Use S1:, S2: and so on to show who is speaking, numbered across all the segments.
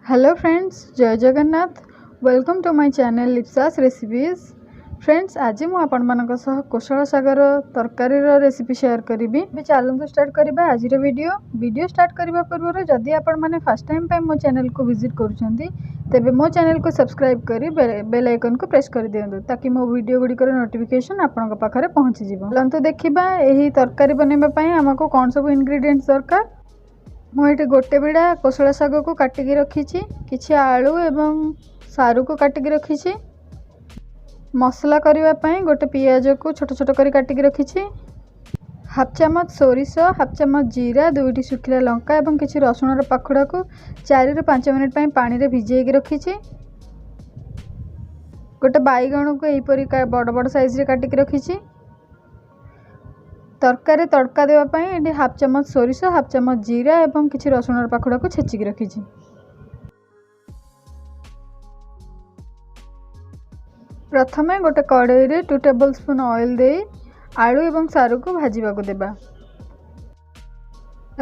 S1: Hello friends, Jay Jagannath. Welcome to my channel Lipsa's Recipes. Friends, ଆଜି ମୁଁ ଆପଣମାନଙ୍କ ସହ କୋଶଳ ଶାଗର ତରକାରୀର ରେସିପି ସେୟାର କରିବି। ଏବେ ଚାଲନ୍ତୁ ଷ୍ଟାର୍ଟ କରିବା ଆଜିର ଭିଡ଼ିଓ। ଭିଡ଼ିଓ ଷ୍ଟାର୍ଟ କରିବା ପୂର୍ବରୁ ଯଦି ଆପଣମାନେ ଫାର୍ଷ୍ଟ ଟାଇମ୍ ପାଇଁ ମୋ ଚ୍ୟାନେଲକୁ ଭିଜିଟ୍ କରୁଛନ୍ତି, ତେବେ ମୋ ଚ୍ୟାନେଲକୁ ସବସ୍କ୍ରାଇବ୍ କରି ବେଲ୍ ଆଇକନ୍କୁ ପ୍ରେସ୍ କରିଦିଅନ୍ତୁ, ତାକି ମୋ ଭିଡ଼ିଓ ଗୁଡ଼ିକର ନୋଟିଫିକେସନ୍ ଆପଣଙ୍କ ପାଖରେ ପହଞ୍ଚିଯିବ। ଚାଲନ୍ତୁ ଦେଖିବା ଏହି ତରକାରୀ ବନେଇବା ପାଇଁ ଆମକୁ କ'ଣ ସବୁ ଇନଗ୍ରିଡ଼ିଏଣ୍ଟସ୍ ଦରକାର। ମୁଁ ଏଠି ଗୋଟେ ବିଡ଼ା କୋଶଳା ଶାଗକୁ କାଟିକି ରଖିଛି, କିଛି ଆଳୁ ଏବଂ ସାରୁକୁ କାଟିକି ରଖିଛି। ମସଲା କରିବା ପାଇଁ ଗୋଟେ ପିଆଜକୁ ଛୋଟ ଛୋଟ କରି କାଟିକି ରଖିଛି, ହାଫ୍ ଚାମଚ ସୋରିଷ, ହାଫ୍ ଚାମଚ ଜିରା, 2ଟି ଶୁଖିଲା ଲଙ୍କା ଏବଂ କିଛି ରସୁଣର ପାଖୁଡ଼ାକୁ 4ରୁ 5 ମିନିଟ୍ ପାଇଁ ପାଣିରେ ଭିଜେଇକି ରଖିଛି। ଗୋଟେ ବାଇଗଣକୁ ଏହିପରି ବଡ଼ ବଡ଼ ସାଇଜରେ କାଟିକି ରଖିଛି। ତରକାରୀ ତଡ଼କା ଦେବା ପାଇଁ ଏଠି ହାଫ୍ ଚାମଚ ସୋରିଷ, ହାଫ୍ ଚାମଚ ଜିରା ଏବଂ କିଛି ରସୁଣର ପାଖୁଡ଼ାକୁ ଛେଚିକି ରଖିଛି। ପ୍ରଥମେ ଗୋଟେ କଡ଼େଇରେ 2 ଟେବଲ୍ ସ୍ପୁନ୍ ଅଏଲ୍ ଦେଇ ଆଳୁ ଏବଂ ସାରୁକୁ ଭାଜିବାକୁ ଦେବା।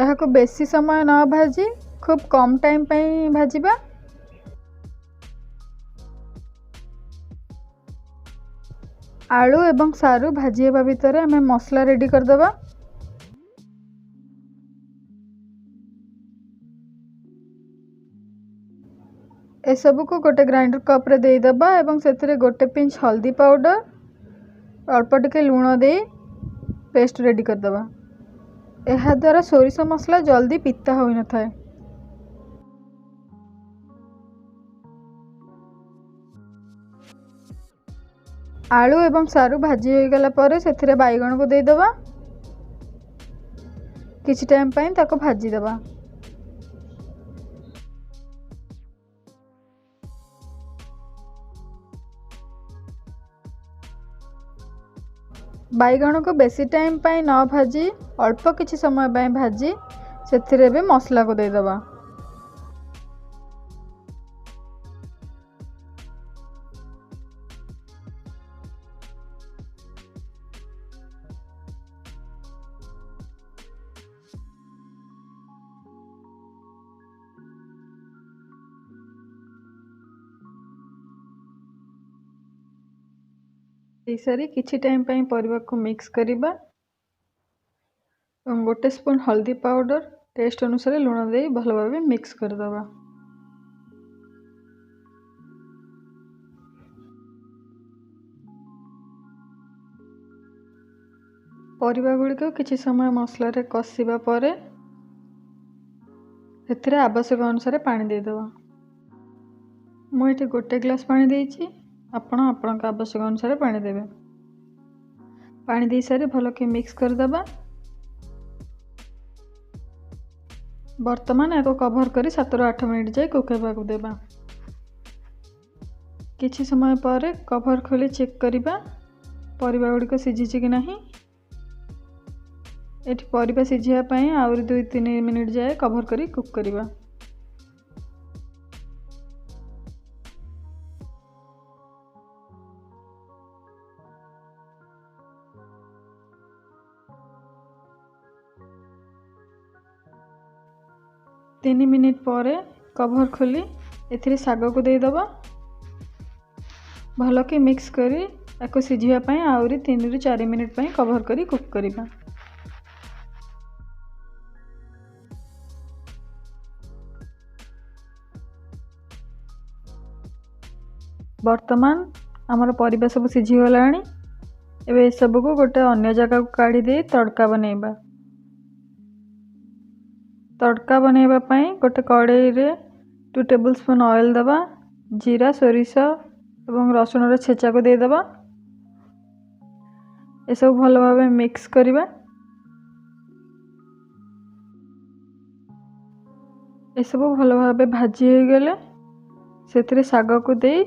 S1: ଏହାକୁ ବେଶୀ ସମୟ ନ ଭାଜି ଖୁବ୍ କମ୍ ଟାଇମ୍ ପାଇଁ ଭାଜିବା। ଆଳୁ ଏବଂ ସାରୁ ଭାଜି ହେବା ଭିତରେ ଆମେ ମସଲା ରେଡ଼ି କରିଦେବା। ଏସବୁକୁ ଗୋଟେ ଗ୍ରାଇଣ୍ଡର କପ୍ରେ ଦେଇଦେବା ଏବଂ ସେଥିରେ ଗୋଟେ ପିଞ୍ଚ ହଳଦୀ ପାଉଡ଼ର, ଅଳ୍ପ ଟିକେ ଲୁଣ ଦେଇ ପେଷ୍ଟ ରେଡ଼ି କରିଦେବା। ଏହାଦ୍ୱାରା ସୋରିଷ ମସଲା ଜଲ୍ଦି ପିତା ହୋଇନଥାଏ। ଆଳୁ ଏବଂ ସାରୁ ଭାଜି ହୋଇଗଲା ପରେ ସେଥିରେ ବାଇଗଣକୁ ଦେଇଦେବା। କିଛି ଟାଇମ୍ ପାଇଁ ତାକୁ ଭାଜିଦେବା। ବାଇଗଣକୁ ବେଶୀ ଟାଇମ୍ ପାଇଁ ନ ଭାଜି ଅଳ୍ପ କିଛି ସମୟ ପାଇଁ ଭାଜି ସେଥିରେ ଏବେ ମସଲାକୁ ଦେଇଦେବା। ଦେଇସାରି କିଛି ଟାଇମ୍ ପାଇଁ ପରିବାକୁ ମିକ୍ସ କରିବା ଏବଂ ଗୋଟେ ସ୍ପୁନ୍ ହଳଦୀ ପାଉଡ଼ର, ଟେଷ୍ଟ ଅନୁସାରେ ଲୁଣ ଦେଇ ଭଲ ଭାବେ ମିକ୍ସ କରିଦେବା। ପରିବା ଗୁଡ଼ିକ କିଛି ସମୟ ମସଲାରେ କଷିବା ପରେ ସେଥିରେ ଆବଶ୍ୟକ ଅନୁସାରେ ପାଣି ଦେଇଦେବା। ମୁଁ ଏଠି ଗୋଟେ ଗ୍ଲାସ୍ ପାଣି ଦେଇଛି, ଆପଣ ଆପଣଙ୍କ ଆବଶ୍ୟକ ଅନୁସାରେ ପାଣି ଦେବେ। ପାଣି ଦେଇସାରି ଭଲକି ମିକ୍ସ କରିଦେବା। ବର୍ତ୍ତମାନ ଏହାକୁ କଭର୍ କରି 7ରୁ 8 ମିନିଟ୍ ଯାଏ କୁକ୍ ହେବାକୁ ଦେବା। କିଛି ସମୟ ପରେ କଭର୍ ଖୋଲି ଚେକ୍ କରିବା ପରିବା ଗୁଡ଼ିକ ସିଝିଛି କି ନାହିଁ। ଏଠି ପରିବା ସିଝିବା ପାଇଁ ଆହୁରି 2-3 ମିନିଟ୍ ଯାଏ କଭର୍ କରି କୁକ୍ କରିବା। 3 ମିନିଟ୍ ପରେ କଭର୍ ଖୋଲି ଏଥିରେ ଶାଗକୁ ଦେଇଦେବା। ଭଲକି ମିକ୍ସ କରି ତାକୁ ସିଝିବା ପାଇଁ ଆହୁରି 3ରୁ 4 ମିନିଟ୍ ପାଇଁ କଭର୍ କରି କୁକ୍ କରିବା। ବର୍ତ୍ତମାନ ଆମର ପରିବା ସବୁ ସିଝିଗଲାଣି। ଏବେ ଏସବୁକୁ ଗୋଟେ ଅନ୍ୟ ଜାଗାକୁ କାଢ଼ି ଦେଇ ତଡ଼କା ବନେଇବା। ତଡ଼କା ବନେଇବା ପାଇଁ ଗୋଟେ କଡ଼େଇରେ 2 ଟେବଲ୍ ସ୍ପୁନ୍ ଅଏଲ୍ ଦେବା, ଜିରା, ସୋରିଷ ଏବଂ ରସୁଣର ଛେଚାକୁ ଦେଇଦେବା। ଏସବୁ ଭଲ ଭାବେ ମିକ୍ସ କରିବା। ଏସବୁ ଭଲ ଭାବେ ଭାଜି ହୋଇଗଲେ ସେଥିରେ ଶାଗକୁ ଦେଇ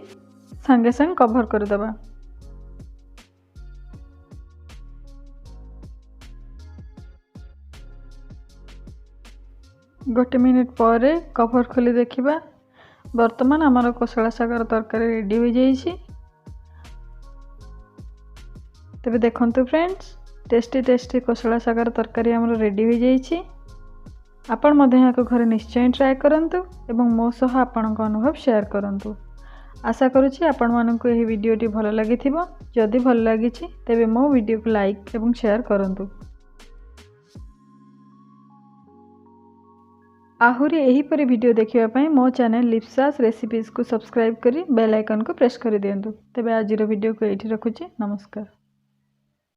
S1: ସାଙ୍ଗେ ସାଙ୍ଗେ କଭର୍ କରିଦେବା। ଗୋଟେ ମିନିଟ୍ ପରେ କଭର୍ ଖୋଲି ଦେଖିବା। ବର୍ତ୍ତମାନ ଆମର କୋଶଳା ଶାଗର ତରକାରୀ ରେଡ଼ି ହୋଇଯାଇଛି। ତେବେ ଦେଖନ୍ତୁ ଫ୍ରେଣ୍ଡସ୍, ଟେଷ୍ଟି ଟେଷ୍ଟି କୋଶଳା ଶାଗର ତରକାରୀ ଆମର ରେଡ଼ି ହୋଇଯାଇଛି। ଆପଣ ମଧ୍ୟ ଏହାକୁ ଘରେ ନିଶ୍ଚୟ ଟ୍ରାଏ କରନ୍ତୁ ଏବଂ ମୋ ସହ ଆପଣଙ୍କ ଅନୁଭବ ସେୟାର କରନ୍ତୁ। ଆଶା କରୁଛି ଆପଣମାନଙ୍କୁ ଏହି ଭିଡ଼ିଓଟି ଭଲ ଲାଗିଥିବ। ଯଦି ଭଲ ଲାଗିଛି ତେବେ ମୋ ଭିଡ଼ିଓକୁ ଲାଇକ୍ ଏବଂ ସେୟାର କରନ୍ତୁ। ଆହୁରି ଏହିପରି ଭିଡ଼ିଓ ଦେଖିବା ପାଇଁ ମୋ ଚ୍ୟାନେଲ୍ ଲିପ୍ସାସ୍ ରେସିପିଜ୍କୁ ସବସ୍କ୍ରାଇବ୍ କରି ବେଲ୍ ଆଇକନ୍କୁ ପ୍ରେସ୍ କରିଦିଅନ୍ତୁ। ତେବେ ଆଜିର ଭିଡ଼ିଓକୁ ଏଇଠି ରଖୁଛି। ନମସ୍କାର।